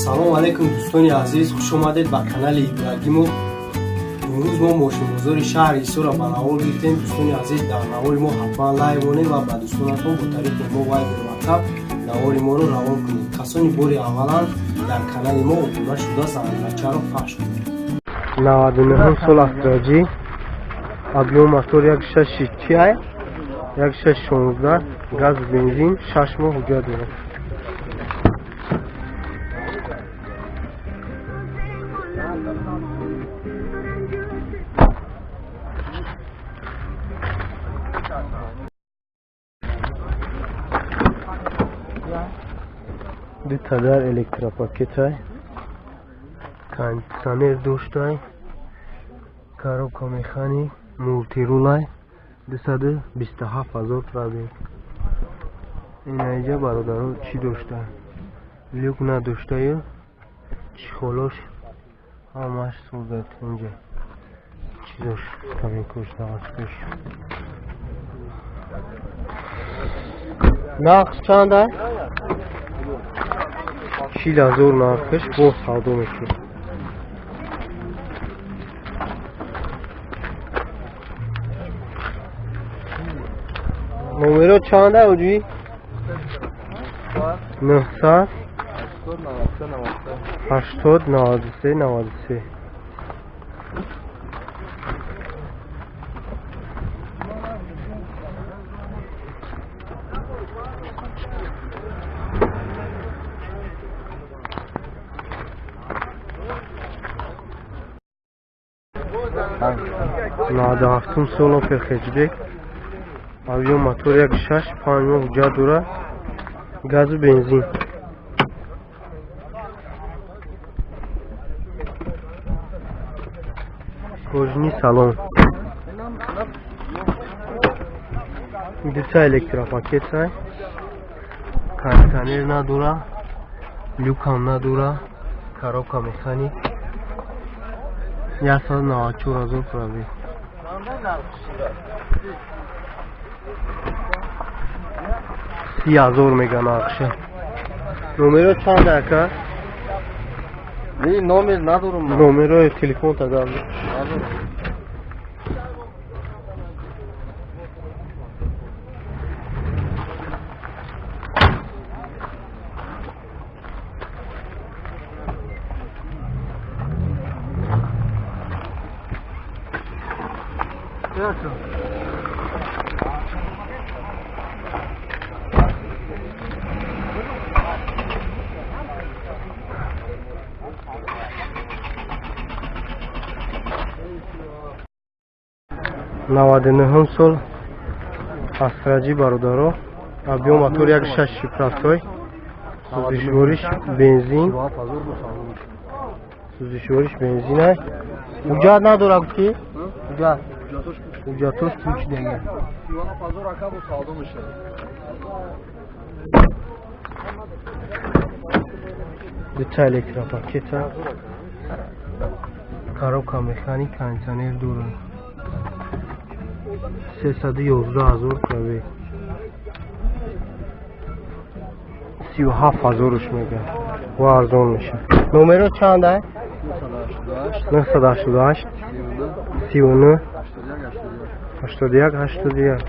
Салом алейкум, дӯстони азиз, хуш омадед ба канали Ибрагимов. Имрӯз мо мошинбозори шаҳри Ҳисорро ба навор гирифтем. Дӯстони азиз, дар навори мо ҳатман лайк монед ва ба дӯстонатон бо тариқи мо Вайбер, Ватсап навори моро равон кунед. Касони бори аввалан дар канали мо обуна шуда, зангулачаро пахш кунед. 99 сол Астра Ҷи, объём мотор як шаши чи, як шаш 16, газ, бензин, 6 моҳ ҳуҷҷат дорад. Дута дар электропакетай, кондитсионер доштай, коробка механик, мультирулай, 227 000 пробег. Инаиҷа, бародаро, чӣ дошта, люк надоштаю, чехолош ҳамаш созад. Инҷа чизош камикош наваскош. Нарх чанда? 40 000 нархш, боз савдо мекунад. Номеро чанда оҷи? 980 93 93. 97-ум сол Опел Хэтчбек, объём мотор як шаш, 5 моҳ ҳуҷҷат дорад, газу бензин. Кожаный салон, дута электропакетай, кондитсионер надора, люкам надора, коробка механик, 194 000 пробег. 30 000 мега нархша. Номеро чанд, ака? Номер надорум. Номерои телефон тагам. Надорум. 99-ум сол Астра Ҷи, бародаро, объём мотор як шаши простой, сӯзишвориш бензин, сӯзишвориш бензина. Ҳуҷҷат надора, гуфтӣ? Ҳуҷҷат, ҳуҷҷатош пуч дега. 37 000, ака, бо савдо мешавад. Дута электропакета, коробка механик, кондитсионер дорад, 311 000 пробег, 37 000-уш мега ва арзон мешавад. Номеро чанда? 988 39 81 81.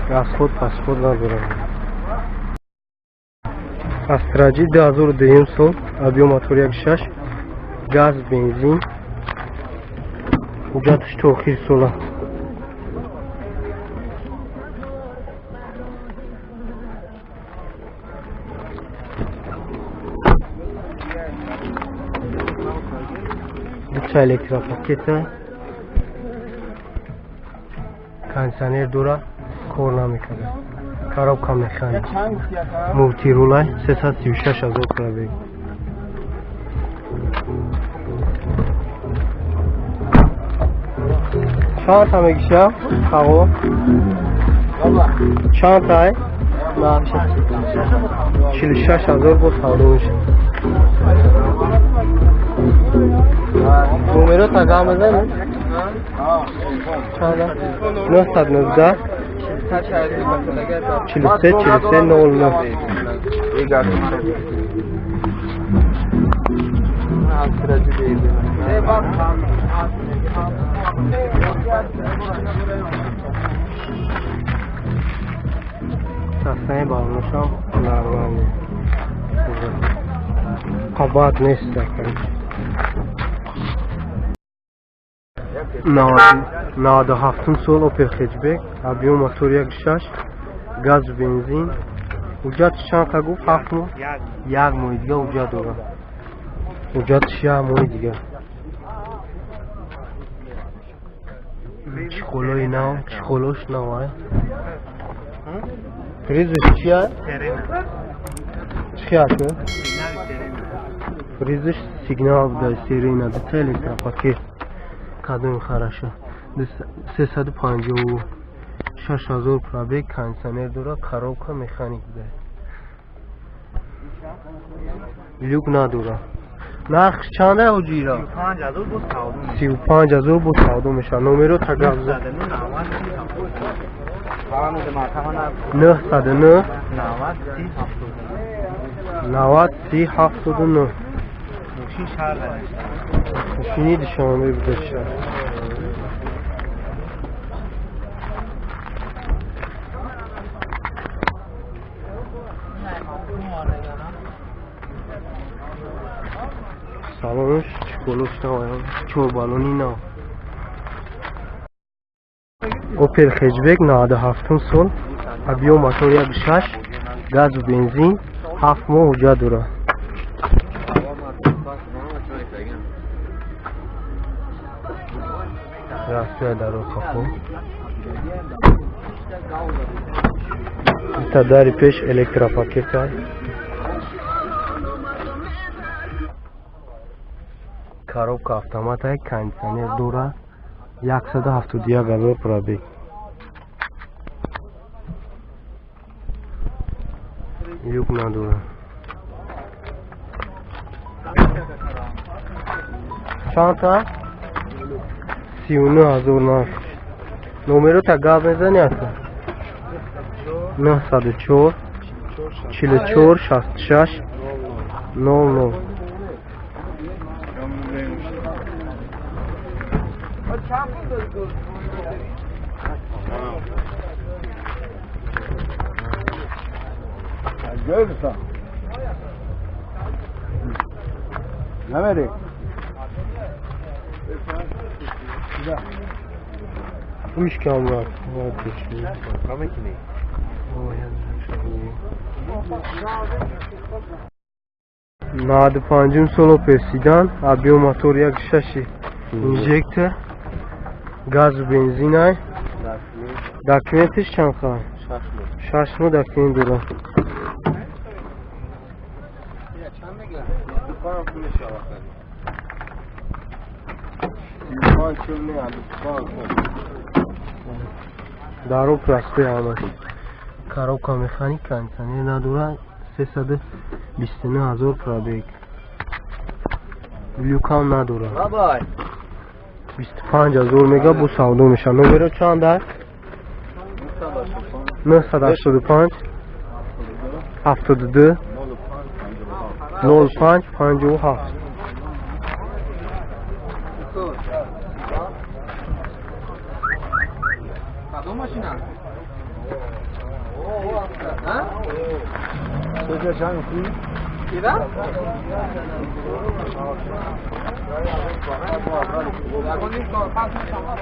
Расход пасход надорам. Астра Ҷи, 2002 сол, объём мотор як шаш, газ, бензин, ҳуҷҷаташ то охири сола. Дута электропакета, кондитсионер дора, кор намекард, коробка механик, мультирулай, 336 000 пробег. Чанд та мегиша? Қағо? Чанд тай? 46 000 бо савдо мешавад. Номеро тагам мезанед? Чанд? 919 43 43 00. Састани балонашам нормально. Қабат нест, короче. 97-ум сол Опел Хэтчбек, объём мотор 1,6, газу бензин. Ҳуҷҷатш чанд қа гуфт? 7 моҳ? Як моҳи дига ҳуҷҷат дорад. Ҳуҷҷатш як моҳи дига. Чехолои нав, чехолош нав ай. Призаш чия? Чи ака? Призаш сигнал буда, сирена, дута электропакет. Кадом хорошо. 356 000 пробег, кондиционер дорад, коробка механик буда. Люк надорад. Нархш чанда ҳоҷира? 35 000 бо савдо мешавад. Номеро тагав 909 90 30 79. Мошини Душанбе буда шаҳр. Салонш чехолош нав, чорбалони нав. Опел Хэтчбек 97-ум сол, объём мотор 1,6, газу бензин, 7 моҳ ҳуҷҷат дорад. Рафтия дар қафо. Та дари пеш электропакет ай. Коробка автомат ай, кондиционер дорад. 171 000 пробег. Люк надорад. Чанд та? 39 000 нарх. Номеро та гап мезани ака? 904 44 66 00. Görürsen. Ne vereyim? Пулш кам рафт. Каме ки не? 95-ум сол Опел седан, объём мотор 1,6, инжектор, газу бензин ай. Документиш чанд қа? 6 моҳ документ дорад. Чанд мега? 25 пул мешавад. 35 40 не, 25. Даро простой ҳамаш. Коробка механик, кондиционер надорад. 329 000 пробег. Люкам надорад. Бабай. 25 000 мега, бо савдо мешавад. Номеро чанд аст? 985 72 05 57. Кадом машина? А? Сеҷа чанд фи? Кира? Ягон ним кор, пас мешава.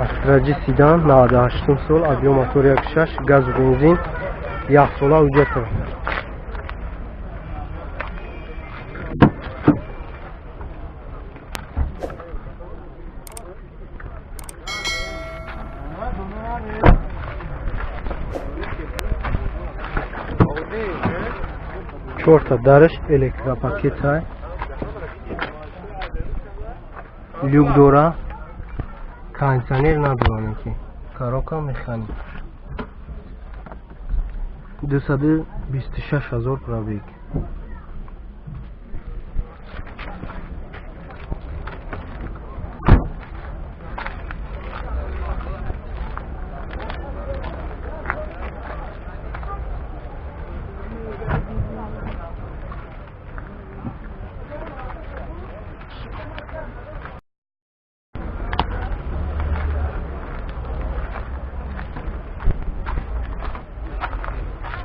Астра Ҷи седан, 98 сол, объём мотор 1,6, газу бензин, як сола ҳуҷҷат. Чорта дараш электропакетай, люк дора, кондиционер надорам, ки коробка механик, 226 000 пробег.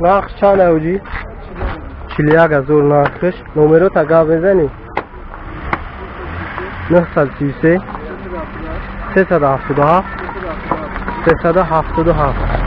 Нарх чанд, авҷи? 41 000 нархш. Номерота гап мезанӣ? 933 377 377.